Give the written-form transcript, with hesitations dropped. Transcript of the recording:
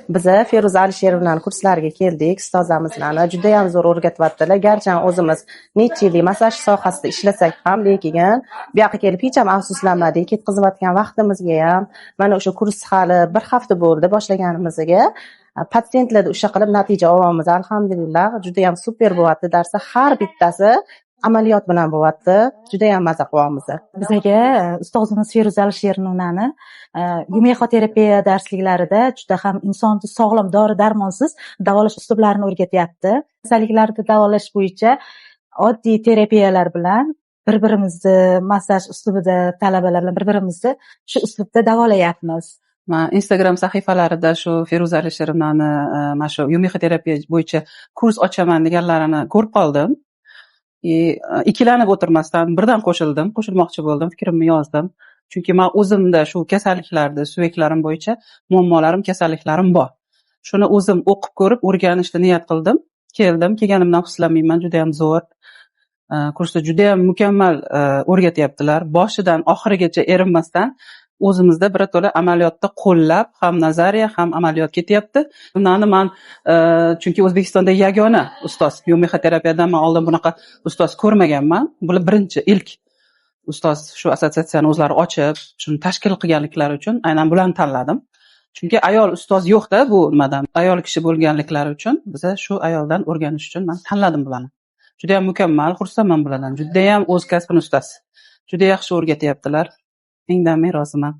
Biza Feruza Alisherovnani kurslariga keldik, ustozamizlarni judayam zo'r o'rgatyaptilar. Garchi o'zimiz necha yillik massaj sohasida ishlasak ham, lekin bu yoqqa kelib hech ham afsuslanmadik. Ketkazayotgan vaqtimizga ham mana o'sha kurs hali bir hafta bo'ldi boshlaganimizga. Patsientlarda o'sha qilib natija olyapmiz, alhamdulillah. Judayam super bo'lyapti darslar, har bittasi amaliyot bilan bo'lyapti. Judayam maza qilyapmiz. Bizaga ustozimiz Feruza Alisherovnani yumexoterapiya darsliklarida juda ham insonni sog'lom dori darmonsiz davolash uslublarini o'rgatyapti. Kasalliklarni davolash bo'yicha oddiy terapiyalar bilan bir-birimizni massaj uslubida talabalar bilan bir-birimizni shu uslubda davolayapmiz. Man Instagram sahifalarida shu Feruza Alisherovnani mana shu yumexoterapiya bo'yicha kurs ochaman deganlarini ko'rib qoldim. Ikkilanib o'tirmasdan birdan qo'shildim, qo'shilmoqchi bo'ldim, fikrimni yozdim. Chunki man o'zimda shu kasalliklarni, suyaklarim bo'yicha muammolarim, kasalliklarim bor. Shuni o'zim o'qib ko'rib, o'rganishni niyat qildim. Keldim, kelganimdan afsuslanmayman, juda ham zo'r. Kursda juda ham mukammal o'rgatyaptilar. Boshidan oxirigacha erinmasdan o'zimizda birato'la amaliyotda qo'llab, ham nazariya, ham amaliyot ketyapti. Bunani man chunki O'zbekistonda yagona ustoz biomexoterapiyadan man oldin bunaqa ustoz ko'rmaganman. Bular birinchi, ilk ustoz shu assotsiatsiyani o'zlari ochib, shuni tashkil qilganliklari uchun aynan bularni tanladim. Chunki ayol ustoz yo'qda bu nimadan. Ayol kishi bo'lganliklari uchun biza shu ayoldan o'rganish uchun man tanladim bularni. Juda ham mukammal, xursandman bulardan. Juda ham o'z kasbini ustasi. Juda yaxshi o'rgatyaptilar. Mingdan ming roziman.